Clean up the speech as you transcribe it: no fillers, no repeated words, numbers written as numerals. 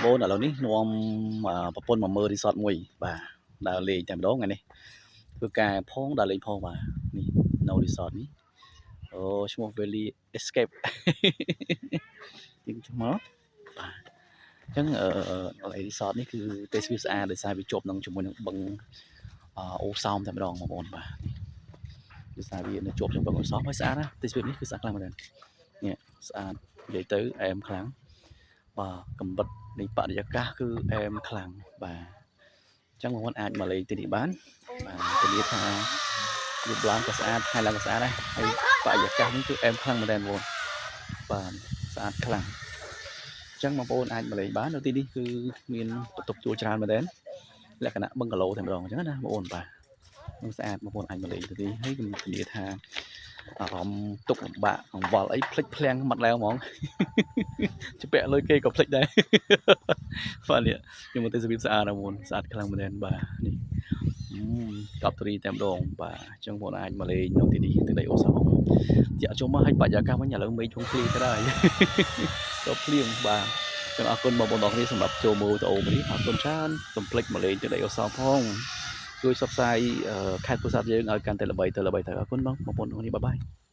ប្អូនឥឡូវនេះនាំប្រពន្ធមកមើល resort មួយបាទដើរលេងតែម្ដងថ្ងៃនេះធ្វើការផងដើរលេងផងបាទនេះនៅ resort នេះអូឈ្មោះ Valley Escape ទីឈ្មោះបាទអញ្ចឹងអឺកន្លែង resort នេះគឺទេសភាពស្អាតដោយសារវាជាប់នឹងជាមួយនឹងបឹងអូសោមតែម្ដងបងប្អូនបាទនេះដោយសារវានៅជាប់ជាមួយបឹងអូសោមហើយស្អាតណាស់ទេសភាពនេះគឺស្អាតខ្លាំងមែនទែននេះស្អាតនិយាយទៅអែមខ្លាំងបាទកម្រិតនៃបរិយាកាសគឺអែមខ្លាំងបាទអញ្ចឹងបងប្អូនអាចមកលេងទីនេះបានបាទធានាថាយប់ឡើងក៏ស្អាតថ្ងៃឡើងក៏ស្អាតដែរហើយបរិយាកាសនេះគឺអែមខ្លាំងមែនទែនបងប្អូនបាទស្អាតខ្លាំងអញ្ចឹងបងប្អូនអាចមកលេងបាននៅទីនេះគឺមានបន្ទប់ជួលច្រើនមែនទែនលក្ខណៈបឹងកាឡូតែម្ដងអញ្ចឹងណាបងប្អូនបាទនឹងស្អាតបងប្អូនអាចមកលេងទីនេះហើយខ្ញុំធានាថាអារម្មណ៍ទុកលំបាកអង្វល់អីភ្លេចភ្លាំងមាត់ឡើងហ្មង ជពាក់លុយគេក៏ភ្លេចដែរ បាទនេះខ្ញុំមកទេសភាពស្អាតណាស់មុនស្អាតខ្លាំងមែនទែនបាទនេះកប់ទ្រីតែម្ដងបាទអញ្ចឹងបងអាចមកលេងនៅទីនេះទឹកដីអូសោមជាក់ជុំមកឲ្យបរិយាកាសវិញឥឡូវមេឃធំភ្លៀងទៅហើយ ក៏ភ្លៀងបាទចឹងអរគុណបងប្អូនទាំងអស់គ្នាសម្រាប់ចូលមើលវីដេអូមួយនេះអរគុណច្រើនកុំភ្លេចមកលេងទឹកដីអូសោមផងជួយផ្សព្វផ្សាយខេត្តពោធិ៍សាត់យើងឲ្យកាន់តែល្បីទៅល្បីទៅអរគុណបងប្អូនទាំងអស់គ្នាbye bye.